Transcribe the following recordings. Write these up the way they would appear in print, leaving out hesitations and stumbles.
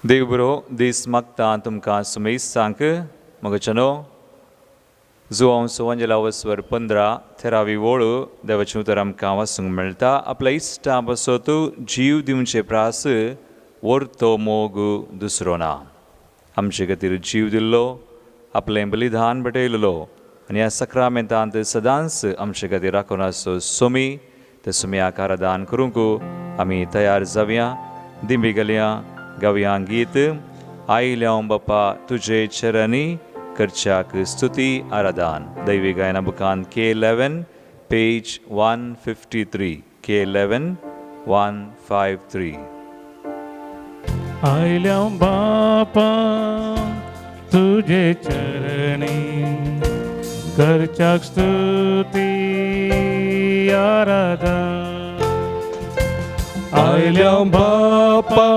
देव बरो दीस मागता तुमकां सुमेस्तांक मगचनो जुवांव सुवंजला वस्वर 15 तेरावी वोळ देवाचें उतर आमकां वाचूंक मेळटा. आपल्या इश्टां पासत जीव दिवचे प्रास व्हरतो मोग दुसरो ना. आमचे खातीर जीव दिल्लो, आपलें बलिदान भेटयलेलो आनी ह्या सक्रामेंतांत सदांच आमचे खातीर राखून आसचो सोमी ते सोमयाक आराधन करूंक आमी तयार जावया. दिंबी घालया, गावया गीत आयल्या बापा तुजे चरणी करच्याक स्तुती आराधन. दैवी गायना बुकान K11 page 153 K11 153. आयल्या बापा तुजे चरणी करच्याक स्तुती आराधन. आयल्या बापा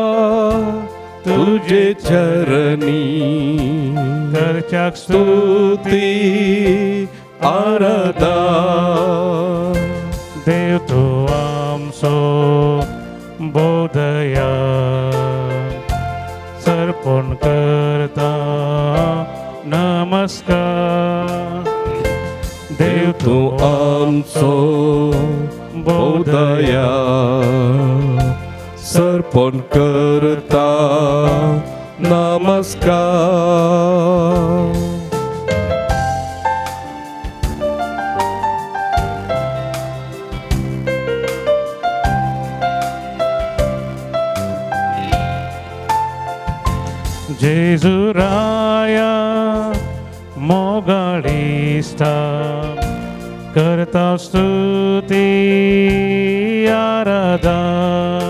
तुजे चरणी करच्याक स्तुती आराधन. देव तूं आमचो बोधया सर्पण करता नमस्कार. देव तूं आमचो बोधया सर्पण करता नमस्कार. जेजू राया मोगाळिस्ता करता स्तुती आराधन.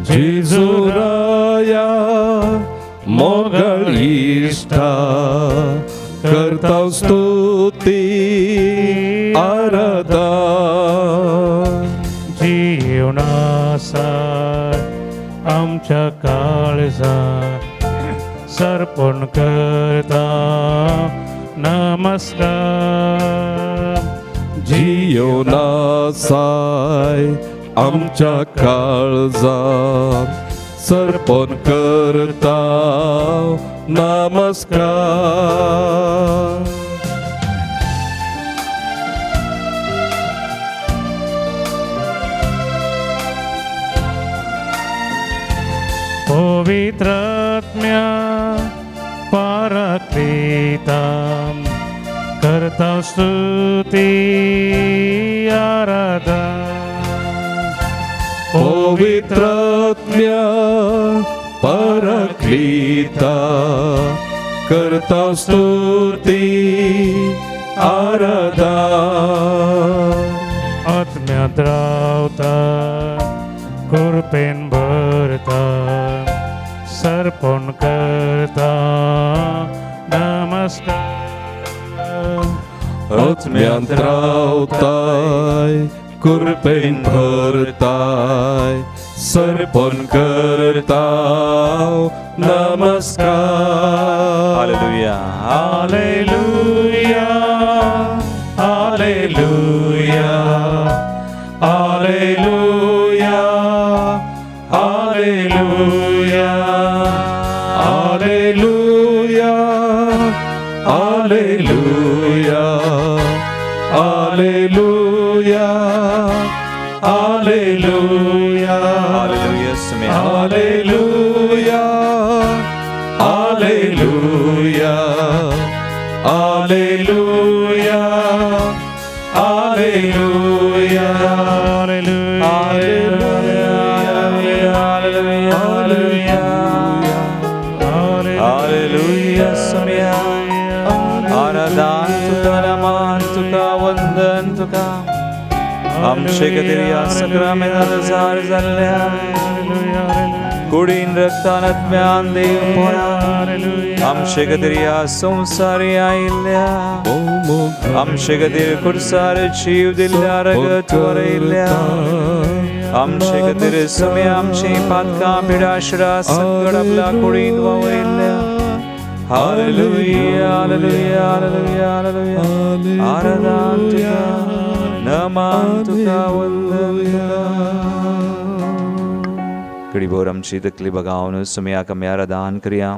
जेजू राया मोगाळिस्ता करता स्तुती आराधन. जीवनासार आमच्या काळजात सर्पण करता नमस्कार. जीवनासाय आमच्या काळजात सर्पण करता नमस्कार. पवित्रात्म्या पाराक्लिता करता स्तुती आराधन. पवित्रात्म्या पराक्लिता करता स्तुती आराधन. आत्म्यात रावता कृपेन भरता सर्पण करता नमस्कार. आत्म्यांत रावताय कृपेन भरताय सर्पण करता नमस्कार. Hallelujah hallelujah hallelujah hallelujah hallelujah hallelujah hallelujah hallelujah hallelujah hallelujah सुम्या hallelujah hallelujah hallelujah hallelujah hallelujah hallelujah सुम्या आराधन तुका नमन तुका वंदन तुका आमचे खातीर ह्या सक्रामेंतांत जार जाल्ल्या कुडीन रक्तान आत्म्यान देव आमचे खातीर ह्या संवसारी आयिल्ल्या आमचे खातीर कुर्सार जीव दिल्ल्या रगत वरयल्ल्या आमचे खातीर सुमे आमची पातकां पिडाशिडा संकट आपल्या कुडीन वावरिल्ल्या. हालेलुया हालेलुया हालेलुया हालेलुया आराधन तुका नमन तुका वंदन तुका. घडीभर आमची तकली बगावन सुमयाक आमी आराधन करया.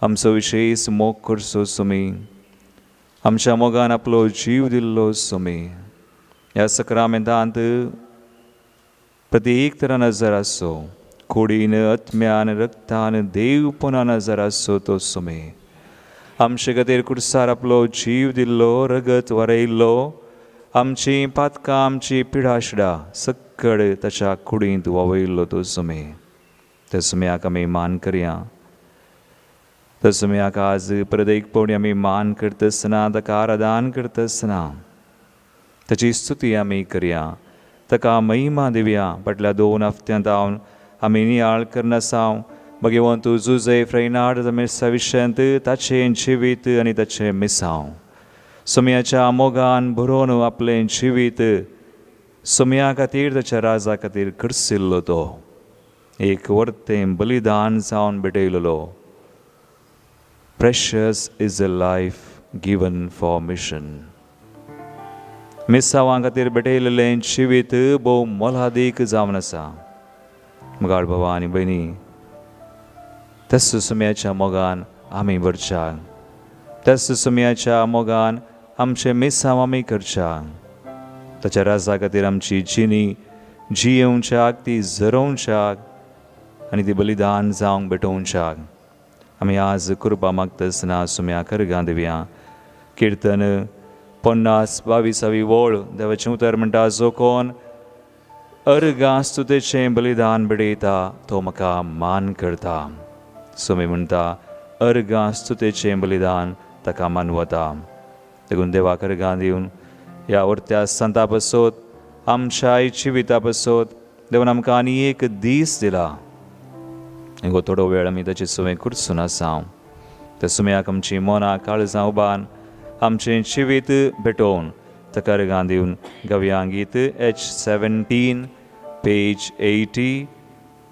आमचो विशेश मोग करचो सुमी, आमच्या मोगान आपलो जीव दिल्लो सुमी. ह्या सक्रामेंतांत प्रत्येक तरा नजर आसो, कुडीन आत्म्यान रक्तान देवपणान नजर आसो तो सुमी. आमचे खातीर कुर्सार आपलो जीव दिल्लो, रगत वरयल्लो, आमची पातकां आमची पिडाशिडा सक्कड ताच्या कुडींत वावयल्लो तो सुमी. त्या सुम्याक आमी मान करया. त्या सुम्याक आज परत एक पावटी आमी मान करतासतना, ताका आराधन करतासतना ताची स्तुती आमी करया, ताका महिमा दिवया. फाटल्या 2 हफ्त्यांत हांव आमी नियाळ करनासांव भगवंत जुजे फ्रैनाड मिरसा विशयांत ताचें जिवीत आनी ताचें मिसांव. सुम्याच्या मोगान भरोवन आपलें जिवीत सुम्या खातीर ताच्या राजा खातीर खर्चिल्लो तो एक वर्तें बलिदान जावन भेटयलेलो. Precious is a life given for mission. मिसांवां खातीर भेटयलेलें जिवीत भोव मोलादीक जावन आसा. मुगाळ बाबा आनी भयणी, त्याच सुम्याच्या मोगान आमी भरच्या, त्याच सुम्याच्या मोगान आमचें मिसांव आमी करच्या. ताच्या राजा खातीर आमची जिणी जियेवच्याक, ती झरोवच्याक आनी ती बलिदान जावंक भेटोवच्याक आमी आज कृपा मागतासतना सुम्या करगां दिवया. किर्तन 50 22 वळ देवाचें उतर म्हणटा, जो कोण अर्गां स्तुतेचें बलिदान भेटयता तो म्हाका मान करता. सुमी म्हणटा अर्गां स्तुतेचें बलिदान ताका मानवता. देखून देवाक अर्गां दिवन ह्या वर्त्या संता पासत, आमच्या जिविता पासत देवान आमकां आनी एक दीस दिला. गो थोडो वेळ आमी ताची सुवें कुर्सून आसा. त्या सुम्याक आमची मनां काळजां उबान आमचें जिवीत भेटोवन ताका अर्गां दिवन गवया गीत H17 page 80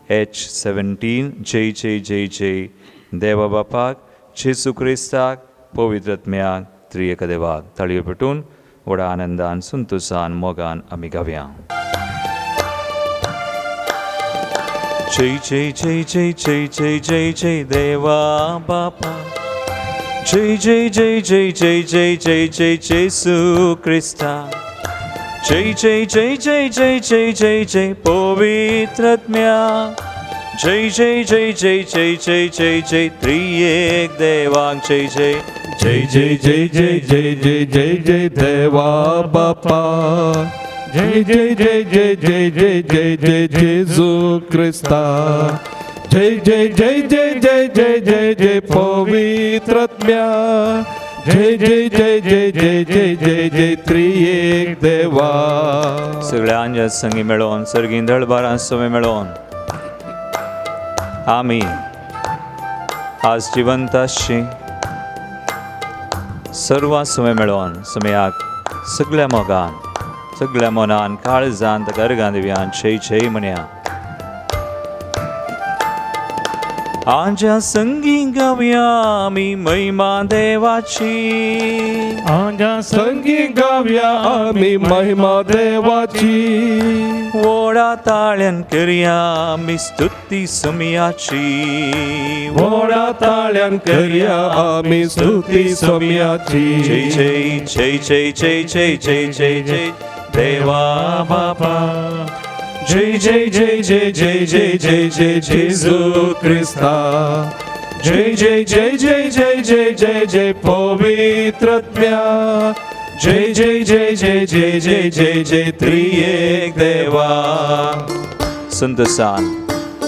H17. जय जय जय जय देवा बापाक, जेजू क्रिस्ताक, पवित्र आत्म्याक, त्रिएक देवाक. ताळयो पेटून व्हडा आनंदान संतोसान मोगान आमी गावया. जय जय जय जय जय जय जय जय देवा बापा, जय जय जय जय जय जय जय जय जेजू क्रिस्ता, जय जय जय जय जय जय जय जय पवित्र आत्म्या, जय जय जय जय जय जय जय जय त्रिएक देवाक जय जय. जय जय जय जय जय जय जय जय देवा बापा, जय जय जय जय जय जय जय जय जेजू क्रिस्ता, जय जय जय जय जय जय जय जय पवित्र आत्म्या, जय जय जय जय जय जय जय जय त्रिएक देवा. सगळ्यांच्या संगी मेळोवन सर्गीं दळबारां सवे मेळोवन आमी आज जिवंत आसची सर्वां सुमे मेळोवन सुमयाक सगळ्या मोगान सगळ्या मनान काळजान ताका अर्गां दिवया. जय जय म्हणया. आज्या संगी गावया आमी महिमा देवाची, आज्या संगी गावया आमी महिमा देवाची, व्हडा ताळ्यान करया आमी स्तुती सुमयाची, व्हडा ताळ्यान करया आमी स्तुती सुमयाची. जय जय जय जय जय जय जय जय जय देवा बापा, जय जय जय जय जय जय जय जय जेजू क्रिस्ता, जय जय जय जय जय जय जय जय पवित्र आत्म्या, जय जय जय जय जय जय जय जय त्रिएक देवा. संतोसान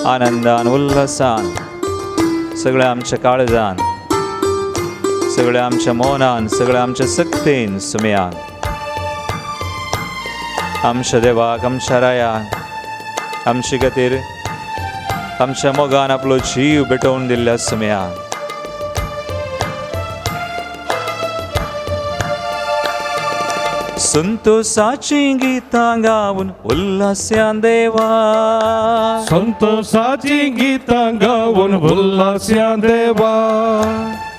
आनंदान उल्हासान सगळ्या आमच्या काळजान, सगळ्या आमच्या मनान, सगळ्या आमच्या सक्तेन सुमयान आमच्या देवाक, आमच्या रायाक, आमचे खातीर आमच्या मोगान आपलो जीव भेटोवन दिल्ल्या सुमयान. संतोषाची गीतां गावन उल्हास्यान देवा, संतोषाची गीतां गावन उल्हास्यान देवा,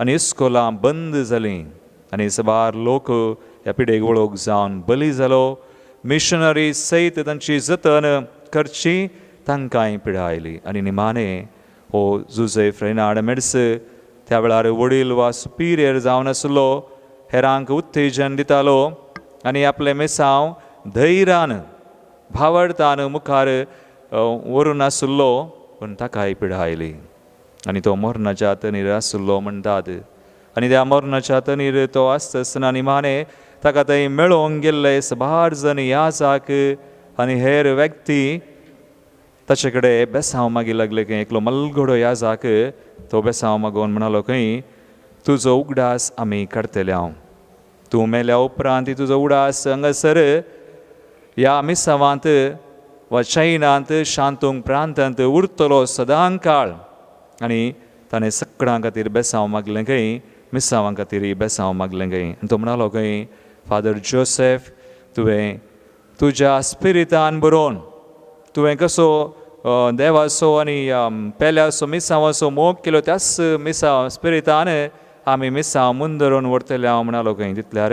आनी इस्कोलां बंद जालीं आनी साबार लोक ह्या पिडेक वळख जावन बली जालो. मिशनरी सयत तांची जतन करची तांकांय पिडा आयली. आनी निमाणें हो जुझे फ्रेनाड मेड्स त्या वेळार वडील वा सुपिरियर जावन आसलो, हेरांक उत्तेजन दितालो आनी आपलें मिसांव धैर्यान भावार्थान मुखार व्हरून आसलो, पूण ताकाय पिडा आयली आनी तो मरणाच्या तनीर आसलो म्हणटात. आनी त्या मरणाच्या तनीर तो आसता आसतना निमाणें ताका थंय मेळोवंक गेल्ले साबार जण याजाक आनी हेर व्यक्ती ताचे कडेन बेसांव मागीर लागले खंय. एकलो मलगडो याजाक तो बेसांव मागोवन म्हणालो खंय, तुजो उगडास आमी काडटले हांव, तूं मेल्या उपरांत तुजो उगडास हांगासर ह्या मिसावांत वा चायनांत शांतूंग प्रांतांत उरतलो सदां काळ. आनी ताणें सगळ्यां खातीर बेसांव मागलें खंय, मिसांवां खातीर बेसांव मागलें खंय. आनी तो म्हणालो खंय, फादर जोसेफ तुवें तुज्या स्पिरितान बरोवन तुवें कसो देवाचो आनी पेल्याचो मिसांवाचो मोग केलो त्याच मिसांव स्पिरितान आमी मिसांव मुंदरून व्हरतले हांव म्हणालो खंय. तितल्यार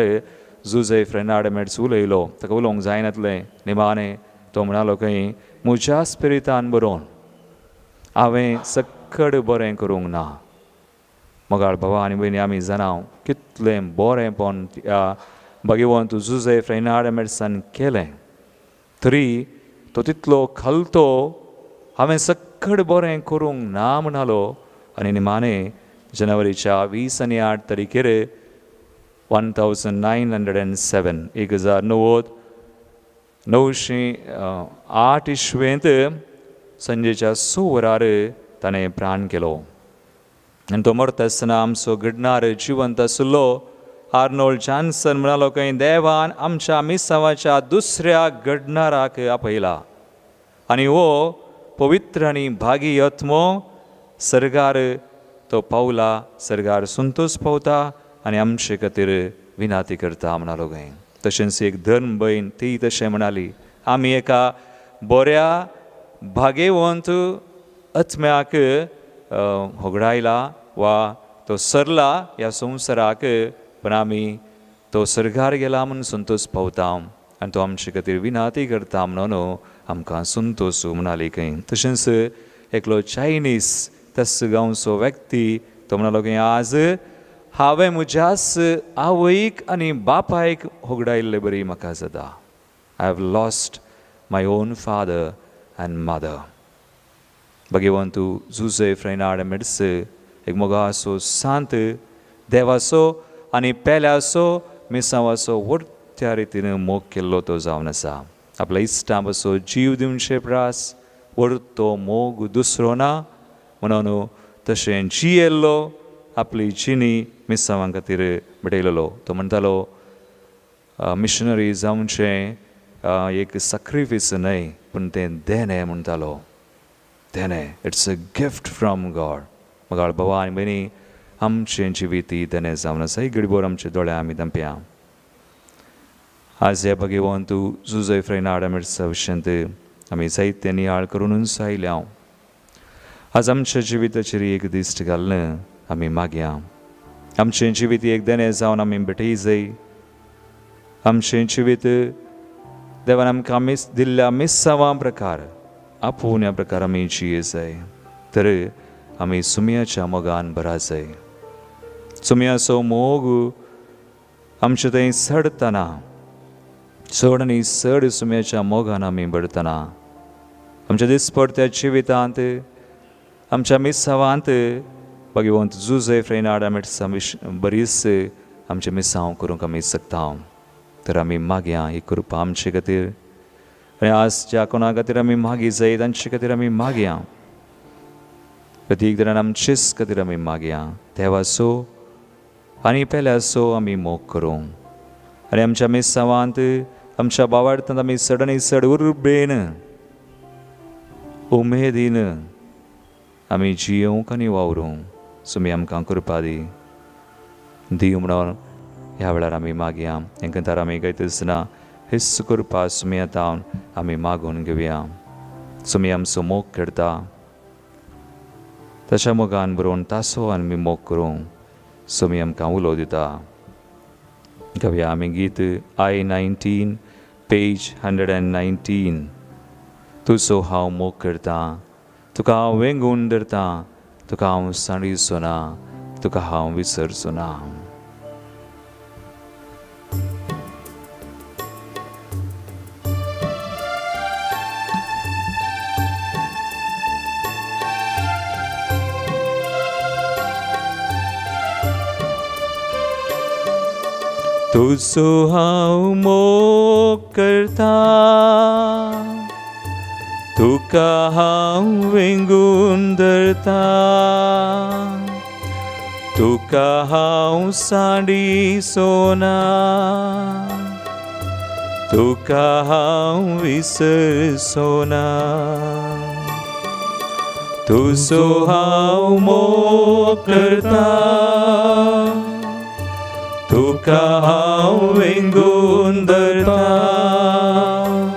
जुझे फ्रेनाड मेड्स उलयलो, ताका उलोवंक जायनातलें. निमाणें तो म्हणालो खंय, म्हज्या स्पिरितान बरोवन हांवें सक्कड बरें करूंक ना. मोगाळ भावा आनी भयणी, आमी जाणां कितलें बरेंपण ह्या भगवंत जुझे फ्रेनाड मेड्सान केलें, तरी तो तितलो खालतो हांवें सक्कड बरें करूंक ना म्हणालो. आनी निमाणें जानेवारीच्या 20 आनी 8 तारखेर 1907 1908 इस्वेंत संजेच्या 6 वरार ताणें प्राण केलो. आनी तो मरता आसतना आमचो घडणार जिवंत आसलो आर्नोल्ड जॉन्सन म्हणालो खंय, देवान आमच्या मिसांवाच्या दुसऱ्या घडणाराक आपयला आनी हो पवित्र आनी भागी आत्मो सर्गार तो पावला, सर्गार संतोश पावता आनी आमचे खातीर विनाती करता म्हणालो खंय. तशेंच एक धर्म भयण ती तशें म्हणाली, आमी एका बऱ्या भागेवंत आत्म्याक होगडायला वा तो सरला ह्या संवसाराक, पूण आमी तो सर्गार गेला म्हूण संतोश पावता आनी तो आमचे खातीर विनाती करता म्हणून आमकां संतोश म्हणाली खंय. तशेंच एकलो चायनीस त्याच गांवचो व्यक्ती तो म्हणालो खंय, आज हांवें म्हज्याच आवयक आनी बापायक होगडायल्ले बरी म्हाका जाता. I have lost my own father and mother. भगवंत जुझे फ्रेनाड मेड्स एक मोगाचो सांत देवाचो आनी पेल्याचो मिसांवाचो वरत्या रितीन मोग केल्लो तो जावन आसा. आपल्या इश्टां बसो जीव दिवचे प्रास वरतो मोग दुसरो ना म्हणून तशें जियेल्लो आपली जिणी मिसांवां खातीर भेटयलेलो. तो म्हणटालो मिशनरी जावचें एक सॅक्रिफीस न्हय पूण तें देणें म्हणटालो, देणें, it's a gift from God. मोगाळ भावा आनी भयणी, आमचें जिवीत देणें जावन आसा. एक घडीभर आमचे दोळे आमी धांपया. आज ह्या भगवंत जुझे फ्रेनाड मेड्सा विशयांत आमी जायते नियाळ करूनच आयल्या. आज आमच्या जिविताचेर एक दिश्ट घालून आमी मागया, आमचें जिवीत एक देणें जावन आमी भेटय जाय. आमचें जिवीत देवान आमकां मिस दिल्ल्या मिसांवां प्रकार आपोवण्या प्रकार आमी जिये जाय, तर आमी सुमयाच्या मोगान भरा जाय. सुमयाचो मोग आमचे थंय चडतना, चड आनी चड सुमयाच्या मोगान आमी भरतना आमच्या दिसपडत्या जिवितांत आमच्या मिसांवांत भगवंत जुझे फ्रेनाड मेड्सा बरीच आमचें मिसांव करूंक आमी शकता. तर आमी मागया ही कृपा आमचे खातीर आनी आज ज्या कोणा खातीर आमी मागी जाय तांचे खातीर आमी मागया, प्रत्येक तरान आमचेच खातीर आमी मागया. देवाचो आनी पेल्याचो आमी मोग करूं आनी आमच्या मिसांवांत आमच्या भावार्थांत आमी चड आनी चड उर्बेन उमेदीन आमी जियोवंक आनी वावरूंक सुमी आमकां कृपा दी दी म्हणून ह्या वेळार आमी मागया. हेंकां आमी गायता आसतना हेच कृपा सुमया तावन आमी मागून घेवया. सुमी आमचो मोग करता तशा मोगान बरोवन तासो आमी मोग करूं. सोमी आमकां उलो दिता. गावया आमी गीत I 19 page 119. तुजो हांव मोग करतां, तुका हांव वेंगून धरतां, तुका हांव सांडिचो ना, तुका हांव विसरचो ना. तुजो हांव मोग करतां, तुका हांव वेंगून धरतां, तुका हांव सांडिचो ना, तुका हांव विसरचो ना. तुजो हांव मोग करतां, तुका हांव वेंगून धरतां,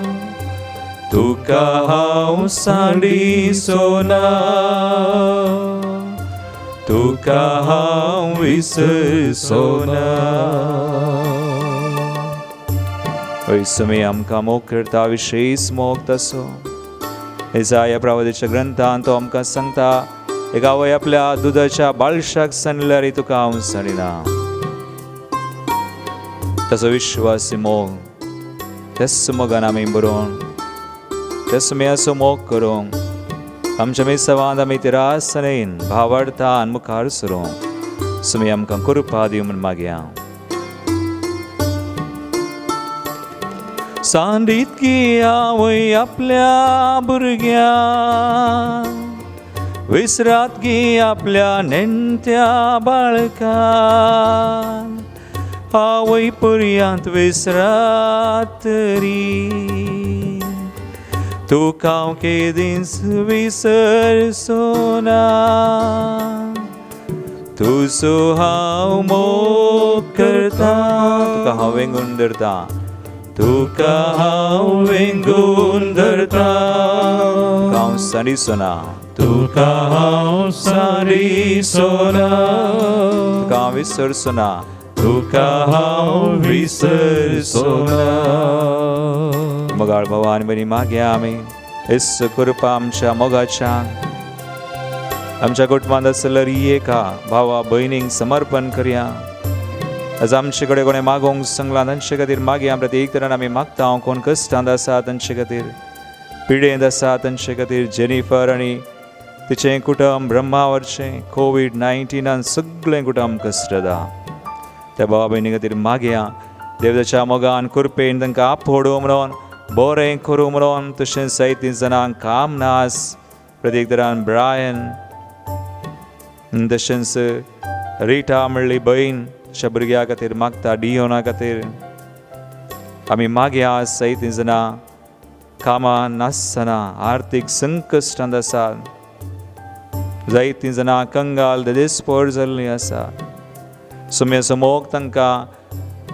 तुका हांव सांडिचो ना, तुका हांव विसरचो ना. वय आमकां मोग करता, विशेष मोग तसो येसाया प्रवादाच्या ग्रंथान तो आमकां सांगता, एक आवय आपल्या दुदाच्या बाळशाक सांडल्यार तुका हांव सांडिना. ताचो विश्वासी मोग, त्याच मोगान आमी बरोवन त्या सुमयाचो मोग करूंक आमच्या मिसवांत आमी तिरासनेन भावार्थान मुखार सरूंक सुमी आमकां कृपा दिवं म्हूण मागया. सांडीत की आवय आपल्या भुरग्यांक, विसरात की आपल्या नेणट्या बाळकांक, आवय पर्यांत विसरात तरी तुका हांव केदींच विसरचो ना. तुजो हांव मोग करतां, तुका हांव वेंगून धरतां, तुका हांव वेंगून धरतां, तुका हांव सांडिचो ना, तुका हांव सांडिचो ना, तुका हांव विसरचो ना, तुका हांव विसरचो ना. मोगाळ भावा आनी भयणी मागया आमी येसू कृपा आमच्या मोगाच्या आमच्या कुटुंबांत आसल्यार एका भावा भयणींक समर्पण करया. आज आमचे कडेन कोणें मागोवंक सांगलां तांचे खातीर मागया. प्रत्येक तरान आमी मागता, कोण कश्टांत आसा तांचे खातीर, पिडेंत आसा तांचे खातीर, जेनिफर आनी तिचें कुटुंब ब्रह्मावरचें कोवीड-19 सगळें कुटुंब कश्टदा, त्या भावा भयणी खातीर मागया. देवताच्या मोगान कृपेन तांकां आपोवडो म्हणून बरें करूं म्हणून. तशेंच जायतीं जाणांक काम नास, प्रत्येक तरान ब्रायन, तशेंच रिटा म्हणली भयण अशा भुरग्या खातीर मागता, डियोना खातीर आमी मागया. जायतीं जाणां कामां नासतना आर्थीक संकश्टांत आसात, जायतीं जाणां कंगाल देदेस्पोर जाल्लीं आसा. सुम्याचो मोग तांकां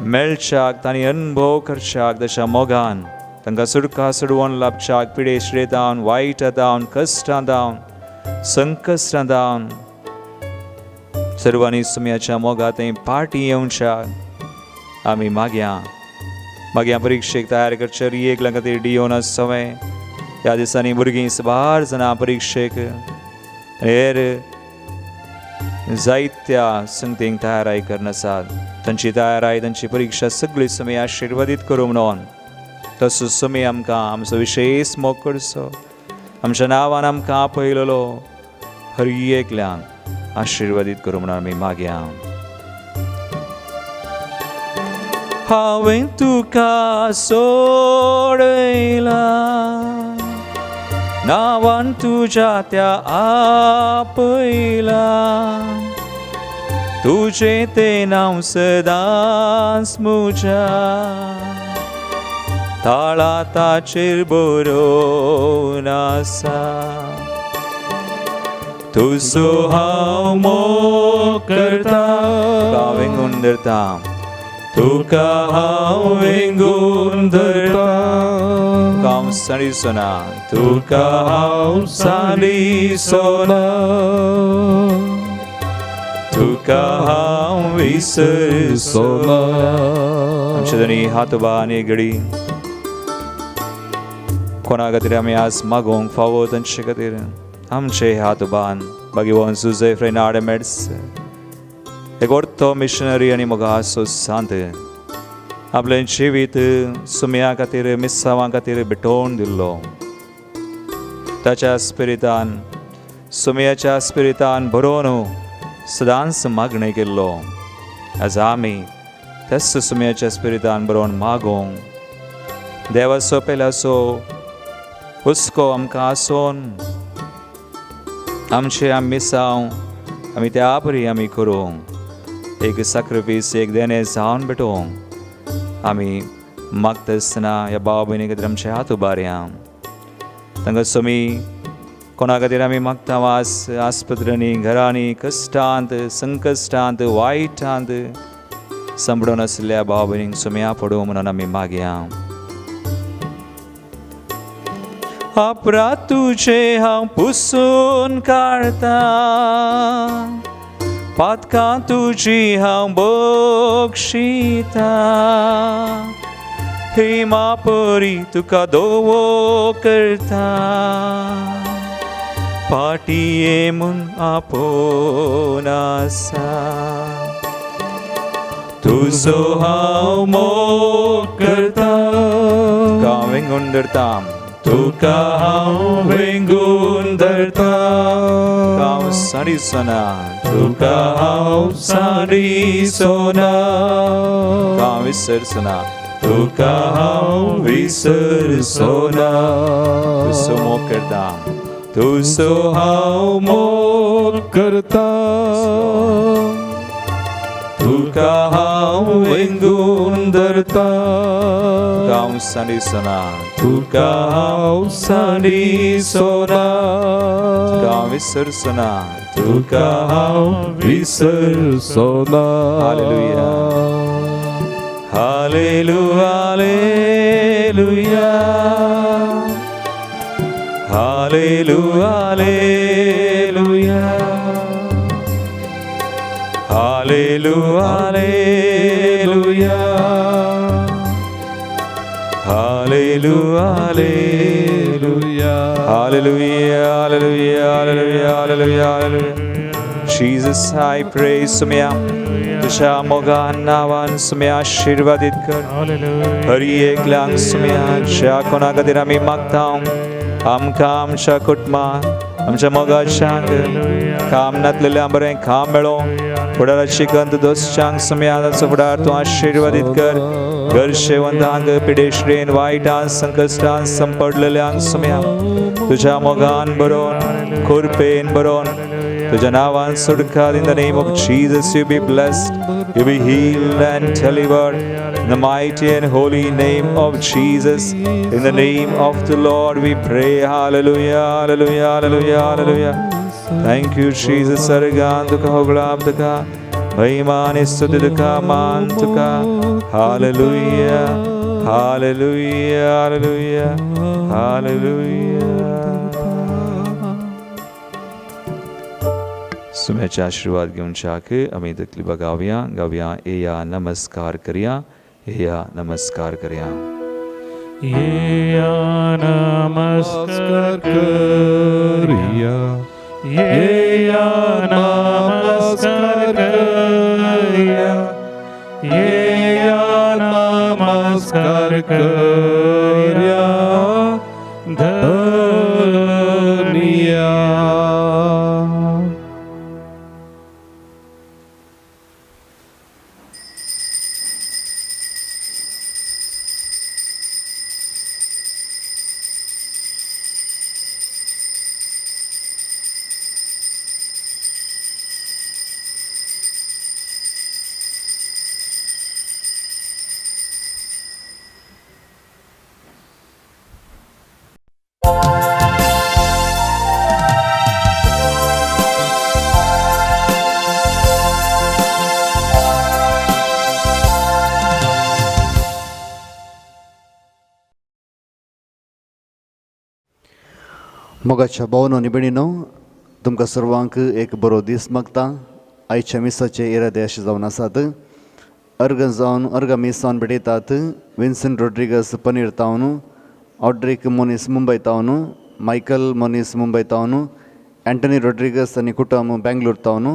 मेळच्याक, तांणी अनुभव करच्याक, तशा मोगान तांकां सुडका सोडवून लाभच्याक, पिडे श्रेतावन, वायट जावन, कश्टां जावन, संकश्टां जावन सर्वांनी सुम्याच्या मोगा थंय पाटी येवच्याक आमी मागया. मागया परिक्षेक तयार करचे एकल्या खातीर डियोना सवय ह्या दिसांनी भुरगीं सुमार जाणां परिक्षेक हेर जायत्या संगतींक तयाराय करनासात, तांची तयाराय तांची परिक्षा सगळी समय आशिर्वादीत करूं म्हणून. तसो समय आमकां आमचो विशेष मोग करचो, आमच्या नांवान आमकां आपयलेलो हर एकल्यांक आशिर्वादीत करूं म्हणून आमी मागया. हांवें तुका सोडयला, नांवान तुज्या त्या आपयला, तुजें तें नांव सदांच म्हज्या ताळा ताचेर बरोवन आसा. तुजो हांव मोग करतां, तुका वेंगून धरतां, तुका हांव वेंगून धरतां, तुका हांव सांडिचो ना, तुका हांव सांडिचो ना, तुका हांव विसरचो ना. आमचे धनी हात उबा आनी घडी कोणा खातीर आमी आज मागोवंक फावो तांचे खातीर आमचे हात उबान बागीवन सुजय फ्रेनाड मेड्स एक ortho missionary आनी मोगाचो सांत आपलें जिवीत सुम्या खातीर मिसांवां खातीर भेटोवन दिल्लो. ताच्या स्पिरितान सुम्याच्या स्पिरितान भरोवन सदांच मागणें केल्लो. आज आमी त्याच सुम्याच्या स्पिरितान बरोवन मागोवंक देवाचो पेल्याचो हुस्को आमकां आसोन आमचे आमी मिसांव आमी त्या परी आमी करूंक एक साक्रिफीस एक देणें जावन भेटोवंक आमी मागता आसतना ह्या भाव भयणी खातीर आमचे हात उबारया. तांकां सोमी कोणा खातीर आमी मागता वास आस्पत्र्यांनी घरांनी कश्टांत संकश्टांत वायटांत सांपडून आशिल्ल्या भाव भयणींक सोम्या पडूं म्हणून आमी मागया. अपराध तुजे हांव पुसून काडता, पातकां तुजी हांव बक्षिता, ही मापरी तुका दोवो करता, पाटये म्हूण आपोवन आसा. तुजो हांव मोग करता, तुका हांव वेंगून धरता, तुका हांव वेंगून धरता, तुका हांव साडिसना, तुका हांव साडिसना, तुका हांव विसरसना, तुका हांव विसरसना. तुजो मोग करता, तुजो हांव मोग करता, तुका हांव वेंगून धरता, तुका हांव साडिसना, तुका हांव साडिसना, तुका हांव विसरसना, तुका हांव विसरसना. Hallelujah, hallelujah, hallelujah, hallelujah, hallelujah, hallelujah, hallelujah, hallelujah, hallelujah, hallelujah, hallelujah, hallelujah, hallelujah. Jesus, I pray, सुम्या तुझ्या मोगान नावान सुम्या आशीर्वादीत कर. हरी एकल्यांक सुम्या ज्या कोणा खातीर आमी मागता आमकां आमच्या कुटुंबाक आमच्या मोगाच्यांक काम नातलेल्या बरें काम मेळो, फुडाराची गंत दोसच्यांक सुम्या ताचो फुडार तूं आशिर्वादीत कर. गरशेवंतांक पिडेश्रेन वायटान संकश्टान संपडलेल्यांक सुम्या तुझ्या मोगान बरोवन खुरपेन बरोवन तुझ्या नावान सुटका. In the name of Jesus, you be blessed, you be healed and delivered. In the mighty and holy name of Jesus, in the name of the Lord we pray. Hallelujah, hallelujah, hallelujah, hallelujah. Thank you, Jesus. Sargan tuka hoglab tuka, महिमा स्तुति तुका मान तुका. Hallelujah, hallelujah, hallelujah, hallelujah. सुम्याचे आशीर्वाद घेवन चाक आमी तकली गावया गावया. येया नमस्कार करया, येया नमस्कार करया, येया नमस्कार करया, येया नमस्कार करया, येया नमस्कार करया धनिया. मोगाच्या भावनो आनी भयणीनो, तुमकां सर्वांक एक बरो दीस मागता. आयच्या मिसाचे इरादे अशे जावन आसात. अर्ग जावन अर्ग मीस जावन भेटयतात विन्सन रोड्रिगस पनीर तावन, ऑड्रिक मोनीस मुंबय तावन, मायकल मोनीस मुंबय तावन, अँटनी रोड्रिगस आनी कुटुंब बेंगलोर तावन,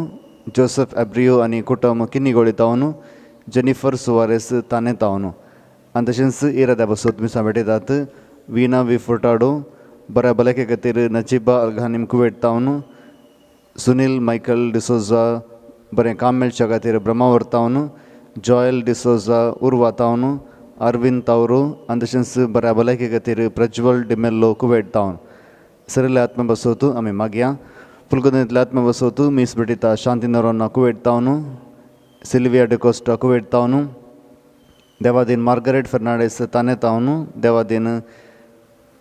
जोसफ एब्रियो आनी कुटुंब किन्नीगोळी तावन, जेनिफर सुवारेस ताने तावन. आनी तशेंच इराद्या बसत मिसां भेटयतात वीना वी फुर्टाडो, बऱ्या भलायके खातीर नजिबा अल्घानीम कुवेट तावन, सुनील मायकल डिसोजा बरें काम मेळच्या खातीर ब्रह्मावर तावन, जॉयल डिसोजा उर्वा तावन, अरविंद तावरो आनी तशेंच बऱ्या भलायके खातीर प्रज्वल डिमेल्लो कुवेट तावन. सरिल्ल्या आत्मा बसोवतू आमी मागया. फुलगुंदींतल्या आत्मा बसोवतू मीस भेटयता शांती नरोन्ना कुवेट तावन, सिल्विया डिकोस्टा कुवेट तावन, देवादीन मार्गरेट फर्नांडीस ताने तावन, देवादीन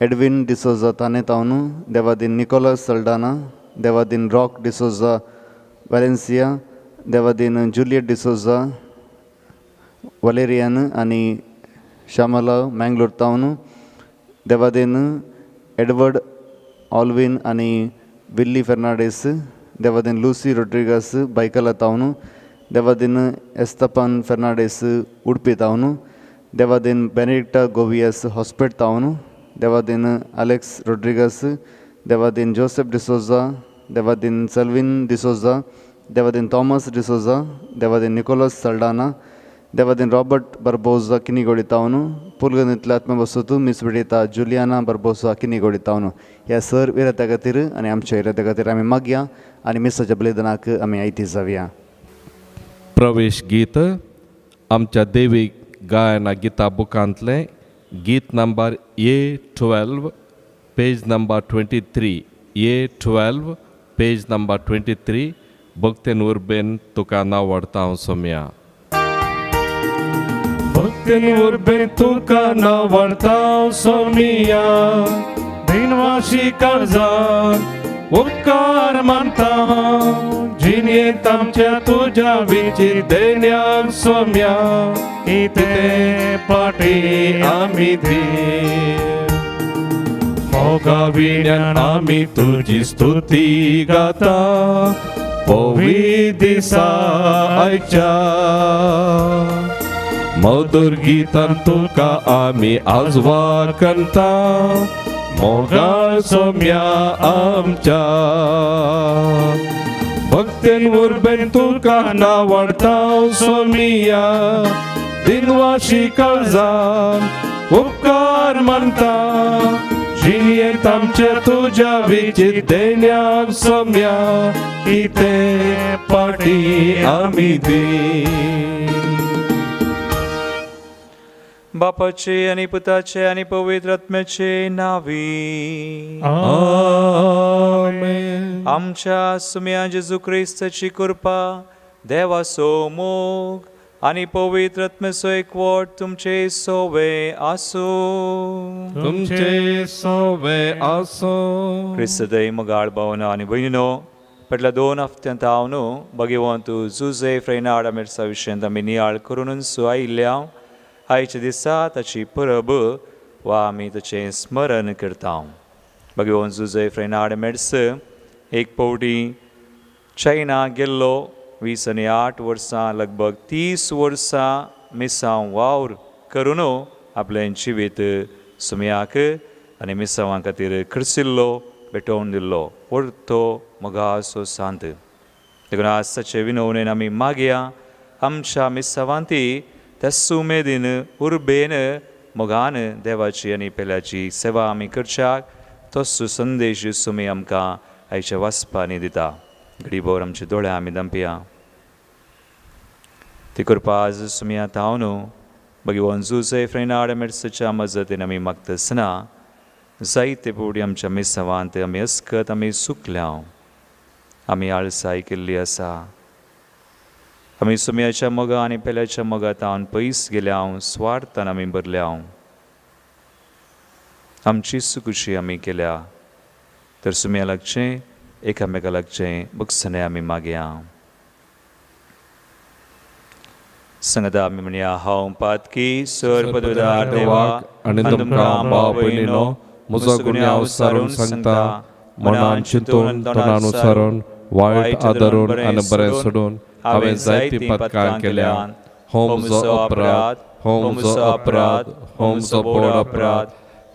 एडविन डिसोजा ताने तावन, देवादीन निकोलस सल्डाना, देवादीन रॉक डिसोजा वेलेन्सिया, देवादीन जुलियट डिसोजा वलेरियन आनी श्यामला मँगलोर तावन, देवादीन एडवर्ड ऑल्विन आनी विल्ली फर्नांडीस, देवादीन लुसी रोड्रिगस बायकला तावन, देवादीन एस्तपान फर्नांडीस उडपी तावन, देवादीन बेनेडिक्टा गोवियस हॉस्पेट तावन, देवादीन अलेक्स रोड्रिगस, देवादीन जोसेफ डिसोजा, देवादीन सेल्विन डिसोजा, देवादीन थॉमस डिसोजा, देवादीन निकोलस सल्डाना, देवादीन रॉबर्ट बर्बोजा किनीगोडी तावन, पुलगंदींतल्या आत्मा बसोतू मिस भेटयता जुलियाना बर्बोजा किनीगोडी तावन. ह्या सर इराद्या खातीर आनी आमच्या इराद्या खातीर आमी मागया आनी मिसाच्या बलिदानाक आमी आयती जावया. प्रवेश गीत आमच्या देवी गायना गीता बुकांतलें गीत number A 12, page number 23. A 12, page number 23. भक्तेन उर्बेन तुका नांव वाडता हांव सोम्या. भक्तीन उर्बेन तुका नावडता सोमिया, दिनवाशी काळजान उपकार मानता, जिणेंत आमच्या तुज्या विचीर देण्याक सोम्या, कितें पाटी आमी दी. मोगा विण्यान आमी तुजी स्तुती गाता, पवी दिसा आयच्या मधुर गीतान तुका आमी आजवार करता, मोगाळ सोम्या आमच्या. भक्तेन उर्बेन तुका नावडता सोमिया, दिनवाशी काळजान उपकार मानता, जिणेंत आमच्या तुज्या विचीर देण्याक सोम्या, कितें पाटी आमी दी. बापाचे आनी पुताचे आनी पवित्र आत्म्याचे नावी. आमेन. आमच्या सुम्या जेजू क्रिस्ताची कृपा, देवाचो मोग आनी पवित्र आत्म्याचो एकवट तुमचे सोवे आसूं. तुमचे सोवे आसो. क्रिस्तदय मोगाळ भावना आनी भयणीनो, फाटल्या 2 हफ्त्यांत हांव न्हू भगवंत जुजे फ्रेनाड मिर्सा विशयांत आमी नियाळ करून आयिल्ल्या. आयच्या दिसा ताची परब वा आमी ताचें स्मरण करता. भगवंत जुजे फ्रेनाड मेड्स एक फावटी चायना गेल्लो. 20 आनी 8 वर्सां, लगभग 30 वर्सां मिसांव वावर करून आपलें जिवीत सुम्याक आनी मिसांवां खातीर खर्चिल्लो, भेटोवन दिल्लो परतो मोगाचो सांत. देखून आज ताचे विनवणेन आमी मागया, आमच्या मिसावांती त्या उमेदीन, उर्बेन, मोगान देवाची आनी पेल्याची सेवा आमी करच्याक तोच संदेश सुमी आमकां आयच्या वाचपांनी दिता. घडीभर आमचे दोळे आमी दंपया. ती करपा आज सुमी आतां हांव न्हू भगवान जुजे फ्रेनाड मेर्सच्या मजतीन आमी मागतासना जायते फावटी आमच्या मिसावांत आमी अस्कत आमी चुकल्या, आमी आळसाय केल्ली आसा, आमी सुम्याच्या मोगा आनी पेल्याच्या मोगांत पयस गेल्या, स्वार्थान आमी भरल्या, आमची सुकुशी आमी केल्या. तर सुम्या लागचें, एकामेका लागचें बक्षणें आमी मागया. संगता आमी म्हणया, हांव पातकी सर पदवीदार देवाक आनी तुमकां भाव भयणीनो म्हजो गुन्यांव सारून सांगता, मनान चिंतून तोंडान सारून वायट आदरून आनी बरें सोडून हांवें जायतीं पदकां केल्या. हो म्हजो अपराध, हो म्हजो अपराध, हो म्हजो व्हड अपराध.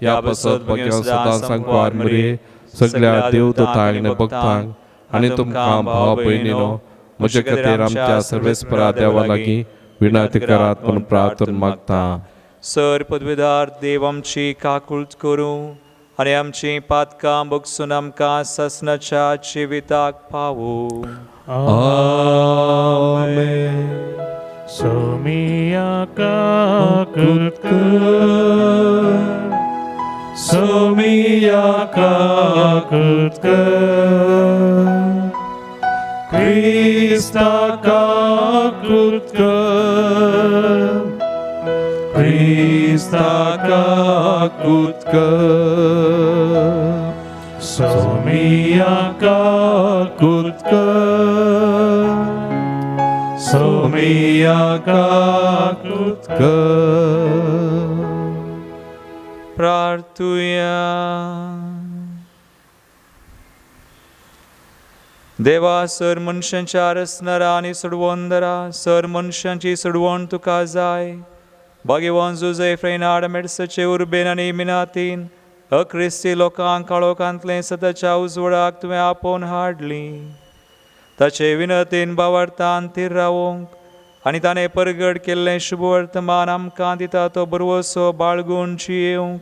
ह्या पासत भगेवन सदां सांगपार मरे सगळ्या देवदूतांक आनी भक्तांक आनी तुमकां भाव भयणीनो म्हजे खातीर आमच्या सर्वेस्परा देवा लागीं विनंती करात म्हूण प्रार्थना मागता. सर पदवीदार देव आमची काकूळट करूं आनी आमची पातकां भोगसून आमकां सासणाच्या जिविताक पावूं. आमेन. सोमिया काकूट कर, सोमिया काकूट कर, क्रिस्ता काकूट कर, क्रिस्ता काकूट कर, सोमिया काकूट कर, सोमिया काकूट कर. प्रार्थुया. देवा सर मनशांच्या रसनरा आनी सोडवंदरा, सर मनशांची सोडवण तुका जाय. भाग्यवान जुझे फ्रेनाड मेडसचे उर्बेन आनी मिनातीन अक्रिस्ती लोकांक काळोखांतलें सदाच्या उजवडाक तुवें आपोवन हाडली. ताचे विनतीन बावडतान थीर रावोंक आनी ताणें परगट केल्लें शुभवर्तमान आमकां दिता तो बरवसो बाळगून जियेवंक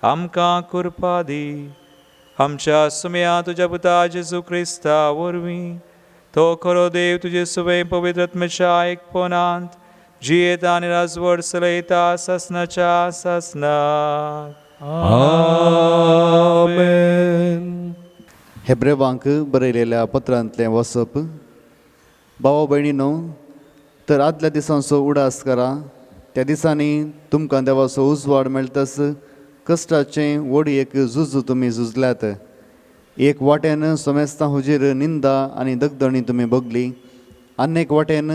आमकां कृपा दी. आमच्या सुम्या तुज्या पुता जेजू क्रिस्ता वरवीं तो खरो देव तुजे सुवे पवित्र आत्म्याच्या एकपणांत जियेता आनी राजवट चलयता सासणाच्या सासणाक. आमेन. हेब्रेवांक बरयलेल्या पत्रांतलें वसप. भावा भयणीनो, तर आदल्या दिसांचो उडास करा. त्या दिसांनी तुमकां देवाचो उजवाड मेळटस कश्टाचें व्हड एक झुज तुमी झुजल्यात. एक वाटेन सोमेस्तां हुजीर निंदा आनी दगदणी तुमी भोगली, आनी एक वाटेन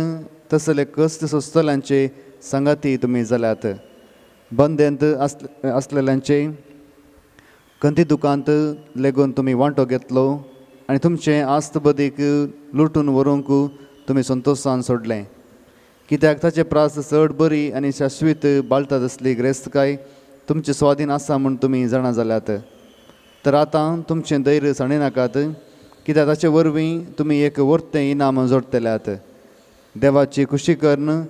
तसले कश्ट सोंसतल्यांचे सांगाती तुमी जाल्यात. बंदेंत आसलेल्यांचे खंती दुकांत लेगून तुमी वांटो घेतलो आनी तुमचें आस्त बदीक लुटून व्हरूंक तुमी संतोशान सोडलें. कित्याक ताचे प्रास चड बरी आनी शाश्वीत बाळतात आसली ग्रेस्तकाय तुमचे स्वाधीन आसा म्हूण तुमी जाणा जाल्यात. तर आतां तुमचें धैर्य सांडनाकात, कित्याक ताचे वरवीं तुमी एक वर्तें इनाम जोडटल्यात. देवाची खुशी करून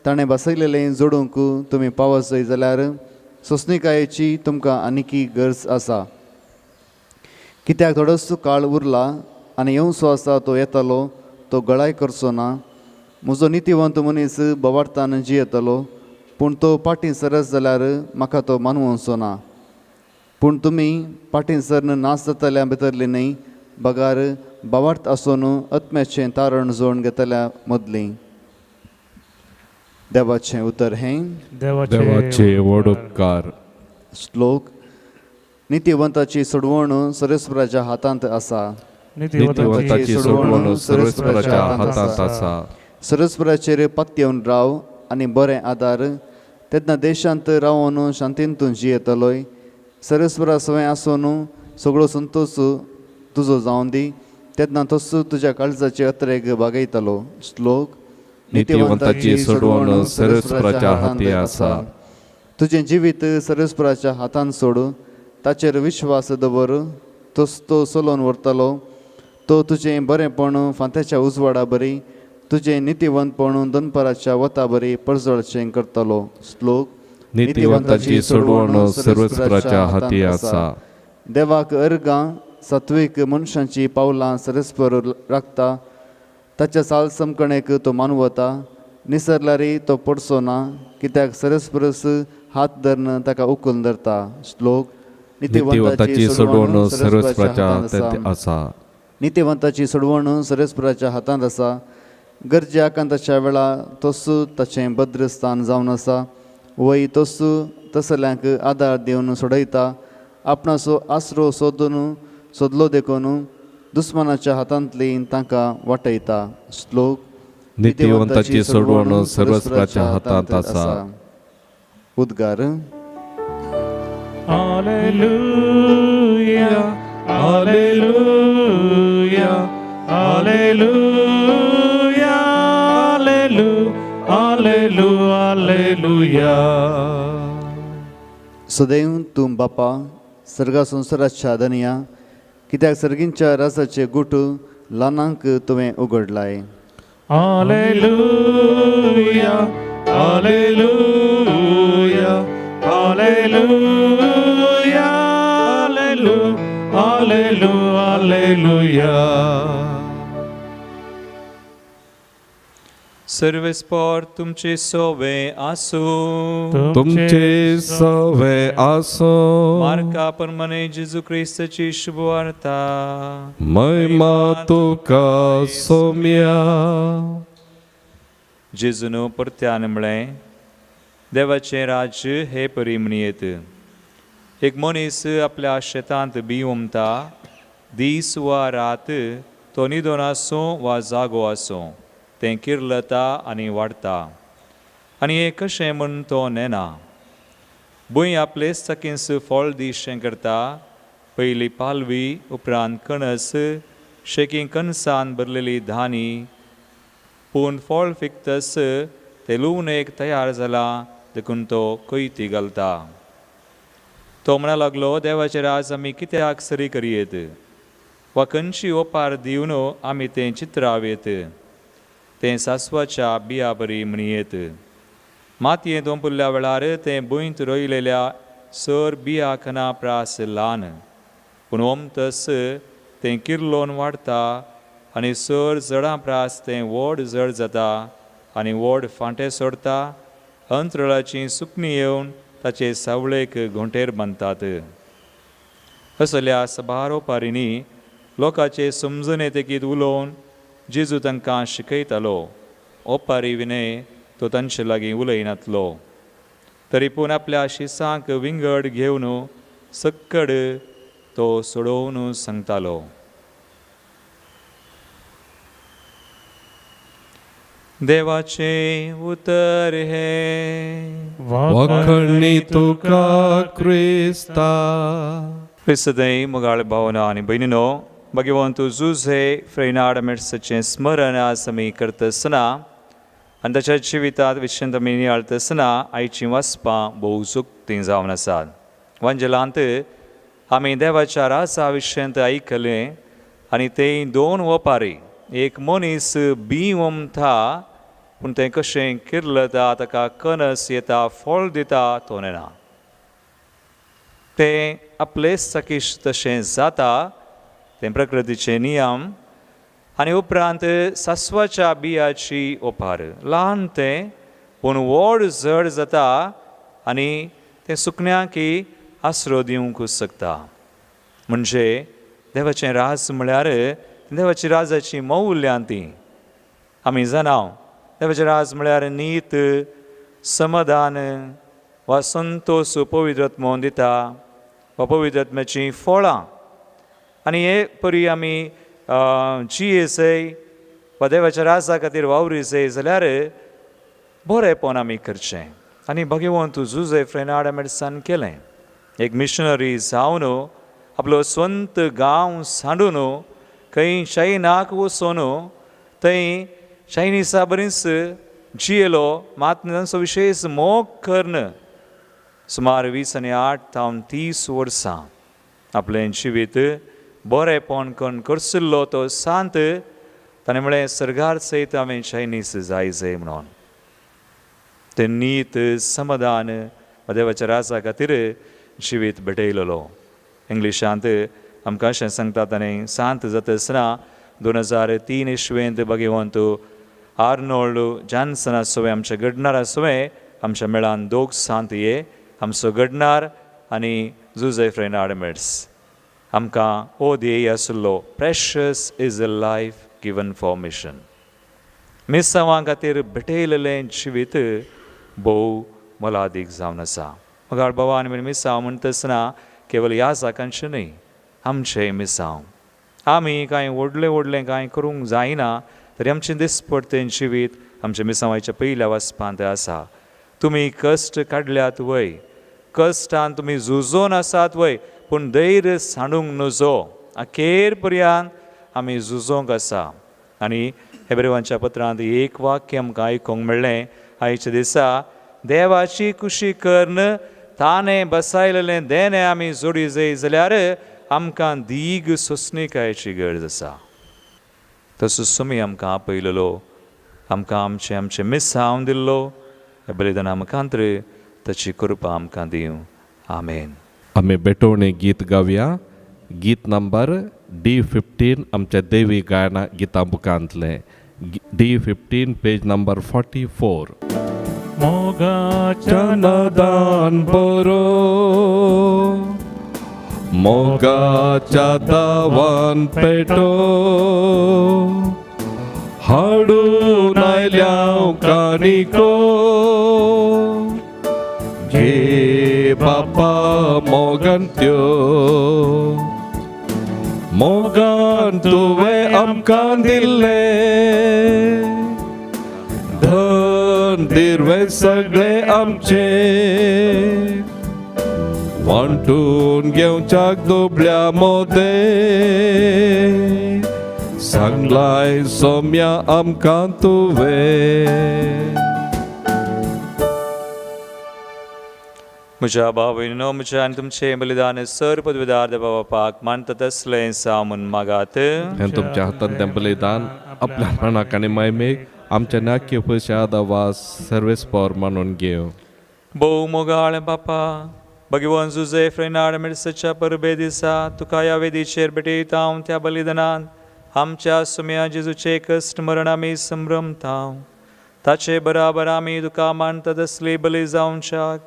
ताणें बसयलेलें जोडूंक तुमी पावसय जाल्यार सोंसणीकायेची तुमकां आनीकी गरज आसा. कित्याक थोडोसो काळ उरला आनी येवचो आसा तो येतलो, तो गळाय करचो ना. म्हजो नितीवंत मनीस बोवार्थान जियेतलो, पूण तो पाटीं सरस जाल्यार म्हाका तो मानवचो ना. पूण तुमी पाटीं सरन नाश जातल्या भितरली न्हय, बगार बावार्थ आसून आत्म्याचें तारण जोडून घेतल्या मदलीं. देवाचें उतर हें देवाचे व्हड उपकार. श्लोक. नितीवंताची सोडवण सर्वेस्पराच्या हातांत आसा. नितीवंताची सोडवण सर्वेस्पराच्या हातांत आसा. सर्वेस्पराचेर पातयेवन राव आनी बरें आदार, तेन्ना देशांत रावन शांतींतून जियेतलोय. सर्वेस्परा सवंय आसून सगळो संतोश तुजो जावन दी, तेन्ना तोच तुज्या काळजाचे अत्रेक बागयतलो. श्लोक. नितीवंताची सोडवण सर्वेस्पराच्या हाती आसा. तुजें जिवीत सर्वेस्पराच्या हातान सोड, ताचेर विश्वास दवर, तोच तो चलोवन व्हरतलो. तो तुजें बरेंपण फांत्याच्या उजवाडा बरी, तुजें नितीवंतपण दनपाराच्या वता बरी परजळचें करतलो. श्लोक. नितीवंताची सोडवण सर्वेस्पराच्या हाती आसा. देवाक अर्गां सात्वीक मनशांची पावलां सर्वेस्पर राखता. ताच्या साल समकणेक तो मानवता, निसरल्यारय तो पडचो ना, कित्याक सर्वेस्परस हात धरून ताका उखलून धरता. श्लोक. नितीवंताची सोडवण सर्वेस्पराच्या हातांत आसा. नितीवंताची सोडवण सर्वेस्पराच्या हातांत आसा. गरजे आकांताच्या वेळा तोच ताचें भद्रस्थान जावन आसा. वय तोच तसल्यांक आदार दिवन सोडयता. आपणाचो आसरो सोदून सोदलो देखून दुस्मानाच्या हातांतली तांकां वाटयता. श्लोक. नितीवंताची सोडवण सर्वेस्पराच्या हातांत आसा. उद्गार. Alleluia, alleluia, alleluia. Hallelujah, hallelujah, hallelujah. सदैव तूं बापा सर्गा संवसाराच्या धनया, कित्याक सर्गींच्या राजाचे गुट ल्हानांक तुवें उगडलाय. Hallelujah, hallelujah, hallelujah, hallelujah, hallelujah. सर्वेस्पोर तुमचे सोवे आसूं. तुमचे सवे आसो. मार्का प्रमाणे जेजू क्रिस्ताची शुभवार्ता. महिमा तुका सोम्या. जेजून परत्यान म्हळें, देवाचें राज्य हे परी म्हणयेत. एक मनीस आपल्या शेतांत बी ओमता, दीस वा रात तो न्हिदोन आसूं वा जागो आसूं, तें किर्लता आनी वाडटा, आनी हें कशें म्हूण तो नेना. भूंय आपलेच चाकींस फळ दिशें करता, पयली पालवी, उपरांत कणस, शेकी कणसान भरलेली धानी. पूण फळ फिकतस तें लुवणेक तयार जालां, देखून तो कोयती घालता. तो म्हणा लागलो, देवाचें राज आमी कित्याक सरी करयेत, वा खंयची ओपार दिवन आमी तें चित्रावेत? तें सासवाच्या बिया बरी म्हणयेत. मातयेंत ओंपुल्ल्या वेळार तें भुंयत रोयलेल्या सर बिया खना प्रास ल्हान, पूण ओमतस तें किर्लोन वाडटा आनी सर जडां प्रास तें व्हड जड जाता आनी व्हड फांटे सोडटा. अंतरळाचीं सुकणीं येवन ताचे सावळेक घोंटेर बांदतात. असल्या सबार ओपारींनी लोकांचे समजणे तेगीत उलोवन जेजू तांकां शिकयतालो. ओपारी विनय तो तांचे लागीं उलयनातलो, तरी पूण आपल्या शिसांक विंगड घेवन सक्कड तो सोडोवन सांगतालो. देवाचें उतर हें. वाखणी तुका क्रिस्ता. क्रिस्तदय मोगाळ भावना आनी भयणीनो, भगवंत जुझे फ्रेनाड मेट्साचें स्मरण आज आमी करतासतना आनी ताच्या जिवितांत विशंत आमी नियाळतासतना आयचीं वाचपां भोव चुकतीं जावन आसात. वांजेलांत आमी देवाच्या राजा विशयांत आयकलें आनी ते दोन ओपारी, एक मनीस बी ओमता पूण तें कशें किर्लता, ताका कनस येता, फळ दिता तो नेना. तें आपलेच चाकीश तशें जाता, तें प्रकृतीचे नियम. आनी उपरांत सासवाच्या बियाची ओपार, ल्हान तें पूण व्हड जड जाता आनी तें सुकण्यांकय आसरो दिवंक शकता. म्हणजे देवाचें राज म्हळ्यार देवाची राजाची मौल्यां तीं आमी जाणा. देवाचें राज म्हळ्यार नीत, समाधान वा संतोश पवित्रत्मो दिता वा पवित्रत्म्याचीं फळां. आनी हे परी आमी जियेसय वा देवाच्या राजा खातीर वावरिसय जाल्यार बरेंपण आमी करचें. आनी भगवंत जुझे फ्रेनाड मेडसान केलें. एक मिशनरी जावन आपलो स्वंत गांव सांडून खंय चायनाक वचून थंय चायनिसा बरीच जियेलो, मात तांचो विशेश मोग करून सुमार 20 आनी 8 तावन 30 वर्सां आपलें जिवीत बरेंपण करून करसिल्लो तो सांत. ताणें म्हळें, सर्गार सयत हांवें चायनीस जाय जाय म्हणून. तें नीत, समाधान देवाच्या राजा खातीर जिवीत भेटयलेलो. इंग्लिशांत आमकां अशें सांगता ताणें, सांत जाता आसतना 2003 इस्वेंत भगवंत आर्नोल्ड जॉन्सना सवें आमच्या घडणारा सवें आमच्या मेळान दोग सांत ये, आमचो घडणार आनी जुझे फ्रेनाड मेड्स. आमकां हो ध्येय आशिल्लो, precious is a life given for mission. मिसांवां खातीर भेटयलेलें जिवीत भोव मोलादीक जावन आसा. मगाळ बाबा आनी मिसांव म्हणटा आसतना केवल ह्या जाकांचें न्हय, आमचें मिसांव. आमी कांय व्हडलें व्हडलें कांय करूंक जायना तरी आमचें दिसपडतें जिवीत आमच्या मिसांवाच्या पयल्या वाचपांत आसा. तुमी कश्ट काडल्यात वय, कश्टान तुमी झुजोन आसात वय, पूण धैर्य सांडूंक नजो. अखेर पर्यंत आमी झुजोंक आसा. आनी हेब्रेवांच्या पत्रांत एक वाक्य आमकां आयकूंक मेळ्ळें, आयच्या दिसा देवाची कुशी करून ताणें बसायलेलें देणें आमी जोडी जाय जाल्यार आमकां दीग सोंसणीकायेची गरज आसा. तसो सुमी आमकां आपयलेलो, आमकां आमचें आमचें मिसांव दिल्लो. ह्या बलिदाना मुखांतर ताची कृपा आमकां दिवं. आमेन. आमी भेटवणी गीत गावया. गीत नंबर D15 आमच्या देवी गायना गितां बुकांतलें. D15 page number 44. मोगाच्या नादान बरो मोगाच्या दावान पेटो हाडून आयल्या कानिको घे बापा मोगान त्यो मोगान तुवें आमकां दिल्लें धन दिर्वे सगळे आमचे वांटून घेवच्याक दुबळ्या मोदे सांगलाय सोम्या आमकां तुवें. म्हज्या भाव भयणीनो, म्हज्या आनी तुमचें बलिदान सर पदवीदार देवा बापाक मानता तसलें जावं म्हूण मागात. हें तुमच्या हातान तें बलिदान आपल्या मनाक आनी मायमेक आमच्या नाक्य पयशे आदावास सर्वेस पावर मानून घेवं. भोव मोगाळ बापा, भगवान जुजे फ्रेनाड मिरसाच्या परबे दिसा तुका ह्या वेदीचेर भेटयता हांव. त्या बलिदानान आमच्या सुम्या जेजूचे कश्ट मरण आमी संभ्रमता. ताचे बराबर आमी तुका मानता तसली बली जावच्याक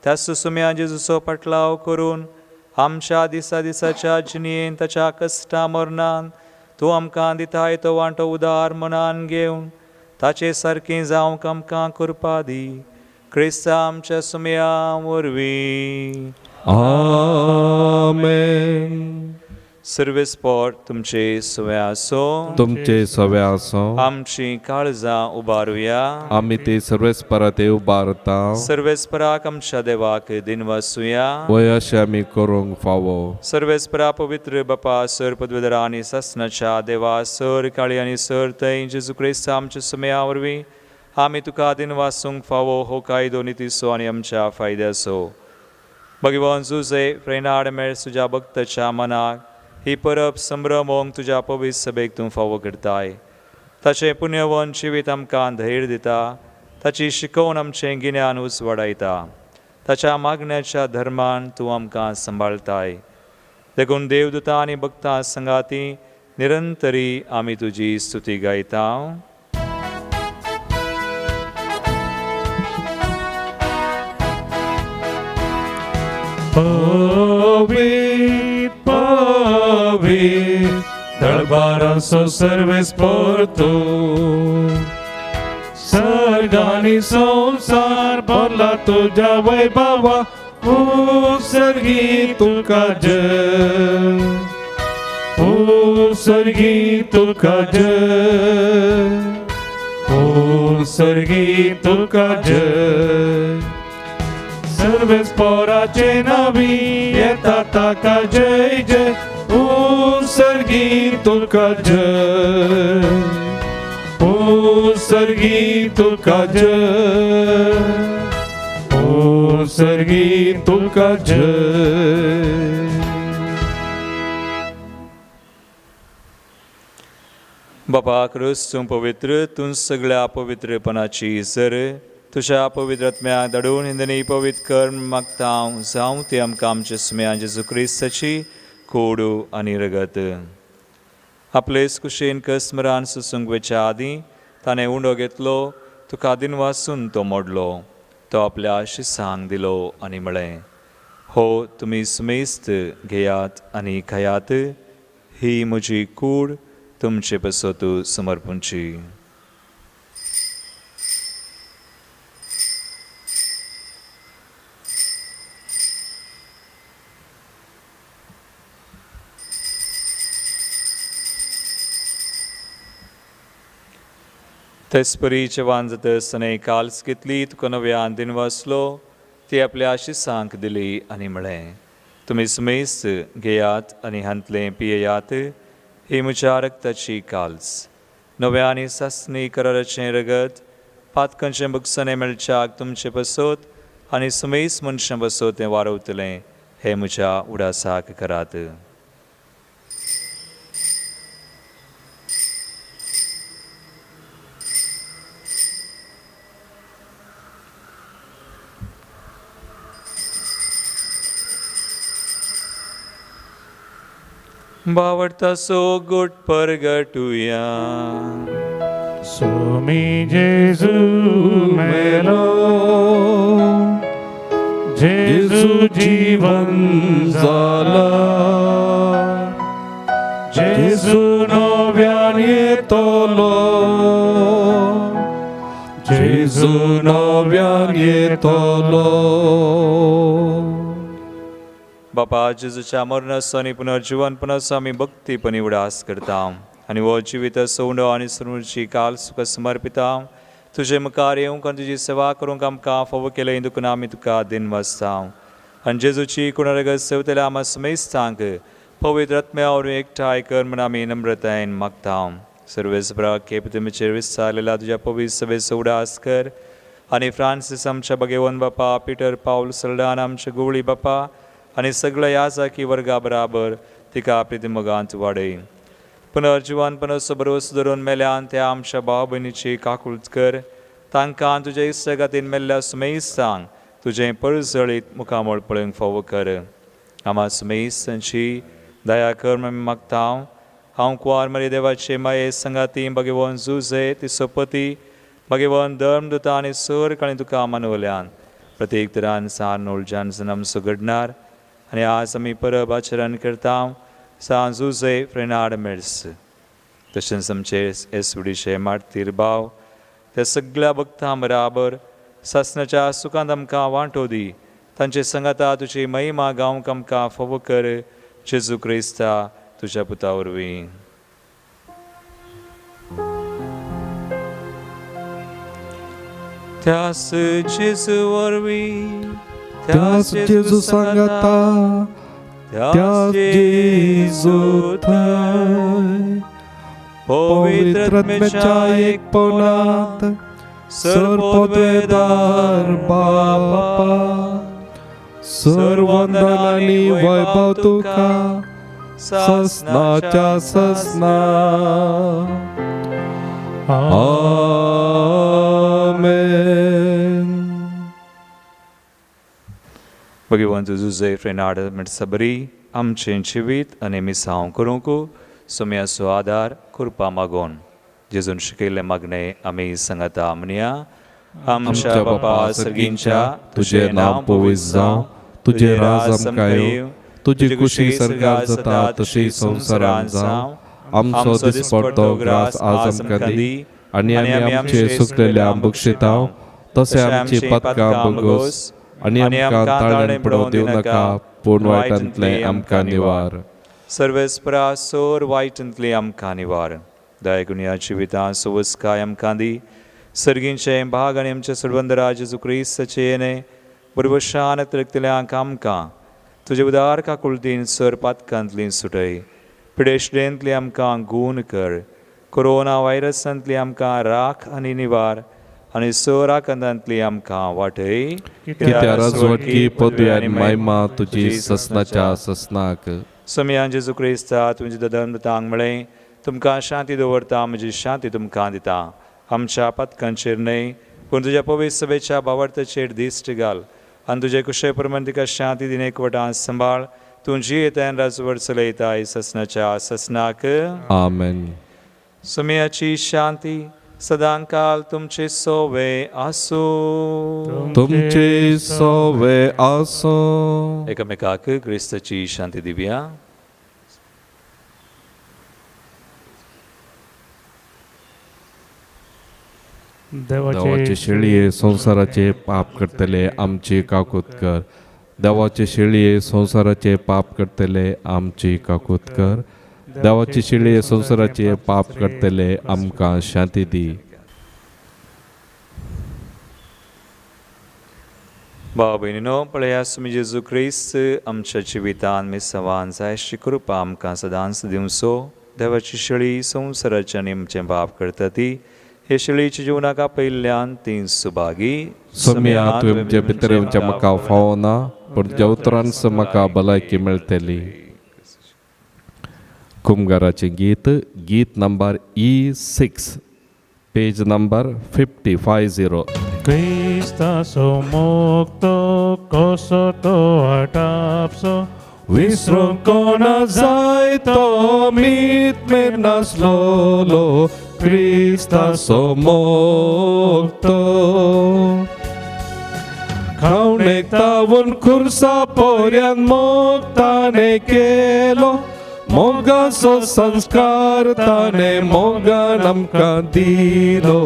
त्या सुसुम्या जेजूचो पाटलाव करून आमच्या दिसा दिसाच्या जिणेन ताच्या कश्टा मरणान तूं आमकां दिताय तो वांटो उदार मनान घेवन ताचे सारकें जावंक आमकां करपा दी. क्रिस्ता आमच्या सुम्या वरवीं. आमेन. सर्वेस पोट तुमचे सुवे आसो. तुमचे सवे आसो. आमची काळजां उबारुया. आमी ती सर्वेस्परा ते उबारता. सर्वेस्पराक आमच्या देवाक दिनवासुया. वय अशें आमी करूंक फावो. सर्वेस्परा पवित्र बापा, सर पदवेदरा आनी सासनाच्या देवा, सर काळी आनी सर थंय जेजू क्रिस्त आमच्या सुम्या वरवीं आमी तुका दिनवासूंक फावो. हो कायदो नितीचो आनी आमच्या फायद्याचो. भगवान जुजे फ्रेनाड मेळस तुज्या भक्ताच्या मनाक ही परब संभ्रमोंक तुज्या पवित्र सभेक तूं फावो करताय. ताचें पुण्यवन जिवीत आमकां धैर्य दिता. ताची शिकोवन आमचें गिन्यान उजवाडायता. ताच्या मागण्याच्या धर्मान तूं आमकां सांबाळताय. देखून देवदूता आनी भक्तां संगाती निरंतरी आमी तुजी स्तुती गायता. पवित्र पवित्र दरबाराचो सर्वेस परतो सर्ग आनी संवसार भरला तुज्या वैभवा उत्सर्गी तुका जय उत्सर्गी तुका जय उत्सर्गी तुका जय. सर्वेस पोराचे नावी येता ताका जय जय उत्सर्गी तुका जय उत्सर्गी तुका जय उत्सर्गी तुका जय. बापा क्रिस्त तूं पवित्र, तूं सगळ्या पवित्रपणाची सर तुज्या पवित्र आत्म्याक धाडून हिंदनी पवित्र कर्म मागता हांव जावं ती आमकां आमच्या सुम्या जेजू क्रिस्ताची कोडू आनी रगत. आपलेच कुशेन कस्मरान सुसूंक वयच्या आदीं ताणें उंडो घेतलो, तुका दिनवासून तो मोडलो, तो आपल्या शिसांक दिलो आनी म्हळें, हो तुमी सुमेस्त घेयात आनी खायात, ही म्हजी कूड तुमचे पासत समर्पणची. तेचपरी जेवण जातच ताणें काल्स घेतली, तुका नव्यान दिनवासलो, ती आपल्या शिसांक दिली आनी म्हळें, तुमी सुमेस्त घेयात आनी हांतलें पियेयात, ही म्हज्या रक्ताची काल्स, नव्या आनी सासणी कराराचें रगत पातकांचें भुगसणें मेळच्याक तुमचें पसत आनी सुमेस मनशां पसत तें वारवतलें हें म्हज्या उडासाक करात. बावडता सो गोट परगटुया. सुमी जेजू मेलो, जेजू जीवन जाला, जेजू नव्यान येतलो, जेजू नव्यान येतलो. बापा जेजूच्या मरणाचो आनी पुनर्जिवनपणाचो आमी भक्तीपणी उडास करता आनी हो जिवीत सवंडो आनी सुरची काल सुखा समर्पिता. तुजे मुखार येवंक आनी तुजी सेवा करूंक आमकां फावो केलें देखून आमी तुका दिनवासता आनी जेजूची कुणरगत सेवतल्या आमा समेस्तांक पवित्र आत्म्या वरवीं एकठांय कर म्हूण आमी नम्रतायेन मागता. सर्वेस्परा खेप तुमचेर विस्तारलेल्या तुज्या पवित्र सभेचो उडास कर आनी फ्रांसीस आमच्या भगेवन बापा, पिटर पावल सल्डान आमचे गोवळी बापा आनी सगळ्या याजाकी वर्गा बराबर तिका आपली मोगांत वाडय. पुनर्जिवनपणाचो भरवंसो धरून मेल्यान त्या आमच्या भाव भयणीची काकूळत कर. तांकां तुज्या इश्टागतीन मेल्ल्या सुमेस्तांक तुजें परजळीत मुखामळ पळोवंक फावो कर. आमा सुमेस्तांची दया कर म्हूण आमी मागता. हांव कुंवार मरी देवाचे माये संगाती भगेवन जुजे ती सोपती भगेवन धर्म दुता आनी सर काणी तुका मानवल्यान प्रत्येक तरान सान ओळजान आमचो घडणार आनी आज आमी परब आचरण करता सांत जुजे फ्रेनाड मेर्स तशेंच आमचे एसवडीचे मार्तीर भाव त्या सगळ्या भक्तां बराबर सासणाच्या सुखांत आमकां वांटो दी. तांचे संगाता तुजी महिमा गावंक आमकां फावो कर. जेजू क्रिस्ता तुज्या पुता वरवीं. त्यास जेजू वरवीं, त्यास जेजू सांगाता, त्यास जेजू थंय पवित्र आत्म्याच्या एकपणात सर्वपदवेदार बापा, सर्वंदन आनी वैभव तुका ससनाच्या ससना. आमेन. भगवंत जुजे फ्रेनाड सबरी आमचें जिवीत आनी मिसांव करूंक सोम्याचो आदार कृपा मागोन जेजून शिकयल्लें मागणें आमी सांगता म्हणया. आमच्या बापा सर्गींच्या, तुजें नांव पवित्र जावं, तुजें राज आमकां येवं, तुजी खुशी सर्गार जाता तशी संवसारांत जावं. आमचो दिसपडतो ग्रास आज आमकां दी आनी आमी आमचे सुकलेल्या बक्षितां तशें आमची पदकां बगोस आनी आमकां ताळ्यान पडोवंक दिवं नाका, पूण वायटांतलें आमकां निवार. सर्वेस्परा सोर वायटांतलें आमकां निवार. दयागुणया जिवितां सुवस्काय आमकां दी. सर्गींचें भाग आनी आमच्या सर्वंदरा जेजू क्रिस्ताचें येणें बरोबर रक्तल्यांक आमकां तुजे उदार काकुळतीन सर पातकांतली सुटय. पिडेशडेंतली आमकां गूण कर. कोरोना व्हायरसांतली आमकां राख आनी निवार आनी सोराकंदांतली आमकां वाटय. कित्याक राजवटकी पदवी आनी महिमा तुजी ससनाच्या ससनाक. सोमयान जेजू क्रिस्ता तुमचे ददन म्हळें, तुमकां शांती दवरता, म्हजी शांती तुमकां दिता. आमच्या पातकांचेर न्हय पूण तुज्या पवित्र सभेच्या भावार्थाचेर दिश्ट घाल आनी तुजे कुशे प्रमाण तिका शांती दिन एकवटान सांबाळ. तूं जियेतान राजवट चलयताय ससनाच्या ससनाक. आमेन. सोमयाची शांती सदांकाल तुमचे सोवे आसूं. तुमचे सोवे आसूं. एकामेकाक क्रिस्ताची शांती दिवया. देवाचे शेळये संवसाराचे पाप करतले आमची काकूत कर. देवाचे शेळये संवसाराचे पाप करतले आमची काकूत कर. देवाचे शेळये संवसाराचे पाप करतले आमकां शांती दी. भाव भयणीनो, पळया सुमी जेजू क्रिस्त आमच्या जिवितान मिसवान जाय अशी कृपा आमकां सदांच दिवचो. देवाची शेळी संवसाराच्या आमचें पाप करता ती हे शेळीच्या जिवनाक आपयल्ल्यान ती सुभागी. सोम्या, तुवें म्हजे भितर येवचें म्हाका फावना, पूण तुज्या उतरान म्हाका भलायकी मेळटली. कुमगाराचें गीत, गीत नंबर E6, page number 50. क्रिस्ताचो मोग कसो तो आटापसो, विसरूंक कोणा जाय तो मीत मेर नासलोलो क्रिस्ताचो मोग तो. खावणेक तावून खुर्सा पोऱ्यान मोग ताणें केलो, मोगाचो संस्कार ताणें मोगान आमकां दिलो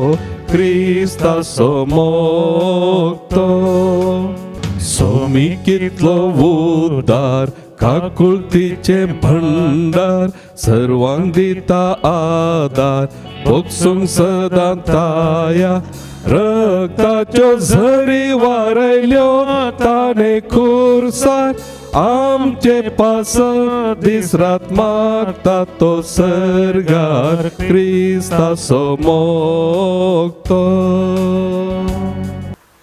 क्रिस्ताचो मोग तो. सोमी कितलो उदार, काकुळतीचें भंडार, सर्वांक दिता आदार, भोगसूंक सदां ताया. रक्ताच्यो झरी वारयल्यो ताणें खुर्सार, आमचे पासत दीस रात मागता तो सर्गार क्रिस्ताचो मोग तो.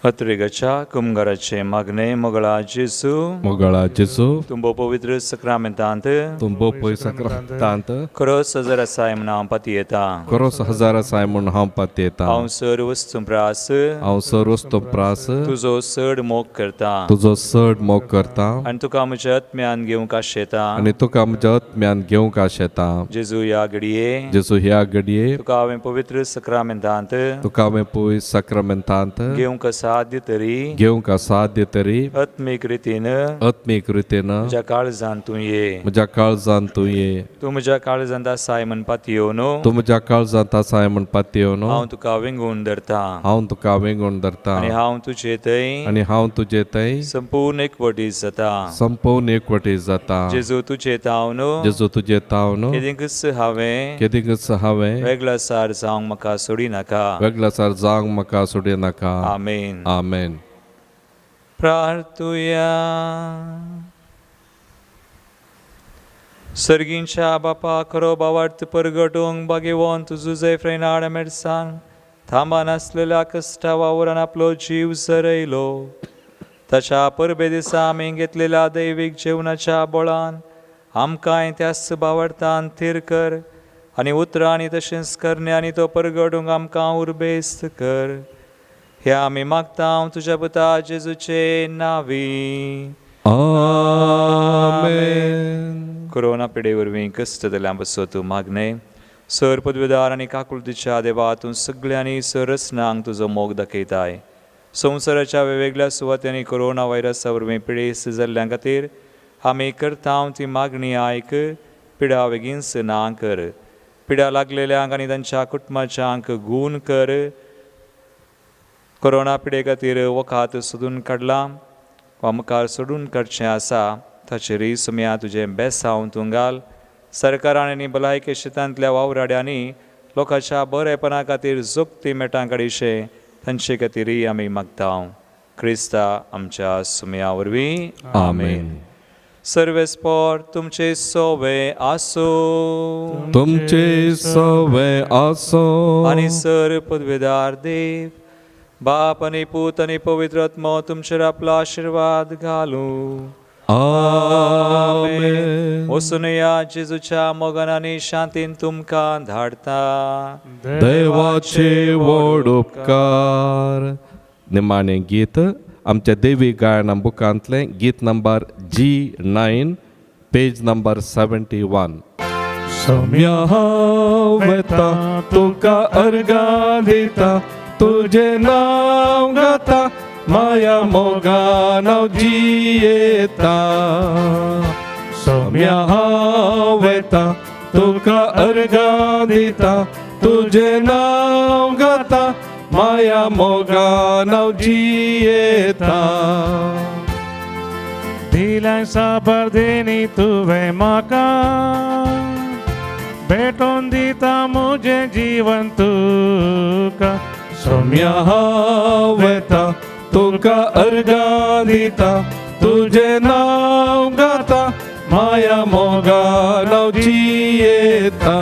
अत्रेगाच्या कुमगाराचें मागणें. मोगळा जेजू, मोगळा जेजू, तुंबो पवित्र सक्रामेंतांत, तुंबो पय सक्रामेंतांत, खरोच हजार आसाय म्हूण हांव पातयेता, खरोच हजार आसाय म्हूण हांव पातयेता. हांव सर वस्तू प्रास, हांव सर वस्तू प्रास, तुजो चड मोग करता, तुजो चड मोग करता, आनी तुका म्हज्या आत्म्यान घेवंक आशेता, आनी तुका म्हज्या आत्म्यान घेवंक आशेता. जेजू ह्या घडये, जेजू ह्या घडये, तुका हांवें पवित्र सक्रामेंतांत, तुका हांवें पवित्र सक्रामेंतांत घेवंक साध्य तरी, घेवंक साध्य तरी, आत्मीक रितीन, आत्मीक रितीन म्हज्या काळजान तूं ये, म्हज्या काळजान तूं ये. तूं म्हज्या काळजांत आसाय म्हण पातयेवन, तूं म्हज्या काळजांत आसाय म्हण पातयेवन, हांव तुका वेंगून धरता, हांव तुका वेंगून धरता, आनी हांव तुजे थंय, आनी हांव तुजे थंय संपूर्ण एकवटीत जाता, संपूर्ण एकवटीत जाता. जेजू तुजे तावन, जेजू तुजे तावन, केदींकच हांवें, केदींकच हांवें वेगळा सार जावंक म्हाका सोडिनाका, वेगळा सार जावंक म्हाका सोडिनाका. आमेन. आमेन. प्रार्थुया. सर्गींच्या बापा, खरो भावार्थ परगटूंक भाग्यवंत तुजो फ्रेनाड मेरसान थांबा नासलेल्या कश्टा वावरान आपलो जीव झरयलो. ताच्या परबे दिसा आमी घेतलेल्या दैवीक जेवणाच्या बळान आमकांय त्याच भावार्थान थीर कर आनी उतरांनी तशेंच करण्यांनी तो परगटूंक आमकां उर्बेस्त कर. हे आमी मागता तुज्या पुता जेजूचे नांवी. आमेन. कोरोना पिडे वरवीं कश्ट जाल्ल्यां पासत तूं मागणें. सर पदवीदार आनी काकुळतीच्या देवा, तूं सगल्यांनी सरसनांक तुजो मोग दाखयताय. संवसाराच्या वेगवेगळ्या सुवातांनी कोरोना व्हायरसा वरवीं पिडेस्त जाल्ल्यां खातीर आमी करता ती मागणी आयक. पिडा बेगीनच ना कर. पिडा लागलेल्यांक आनी तांच्या कुटुंबाच्यांक गूण कर. कोरोना पिडे खातीर वखद सोदून काडलां वा मुखार सोडून काडचें आसा ताचेरय सुमया तुजें बेसांव तूं घाल. सरकारान आनी भलायकी शेतांतल्या वावराड्यांनी लोकांच्या बरेपणा खातीर जोगती मेटां काडिशें तांचे खातीरय आमी मागता. क्रिस्ता आमच्या सुमया वरवीं. आमेन. सर्वेस्पोर तुमचे सोवे आसूं, तुमचे सोवे आसूं, आनी सर पदवेदार देव बाप आनी पूत आनी पवित्र आत्मो तुमचेर आपलो आशिर्वाद घालूं. आमेन. वचुनया जेजूच्या मोगान आनी शांतीन तुमकां धाडता. देवाचे व्हड उपकार. निमाणें गीत आमच्या देवी गायना बुकांतलें, गीत number G9, page number 71. Saumya हांव वेता तुका अर्गां दिता, तुजें नांव गाता, माया मोगान हांव जियेता. सोम्या हांव वेता तुका अर्गां दिता, तुजें नांव गाता, माया मोगान हांव जियेता. दिलाय साबर देनी तुवें म्हाका, भेटोवन दिता म्हजें जीवन तुका. सोम्या हांव वेता तुका अर्गां दिता, तुजें नांव गाता, माया मोगान हांव जियेता.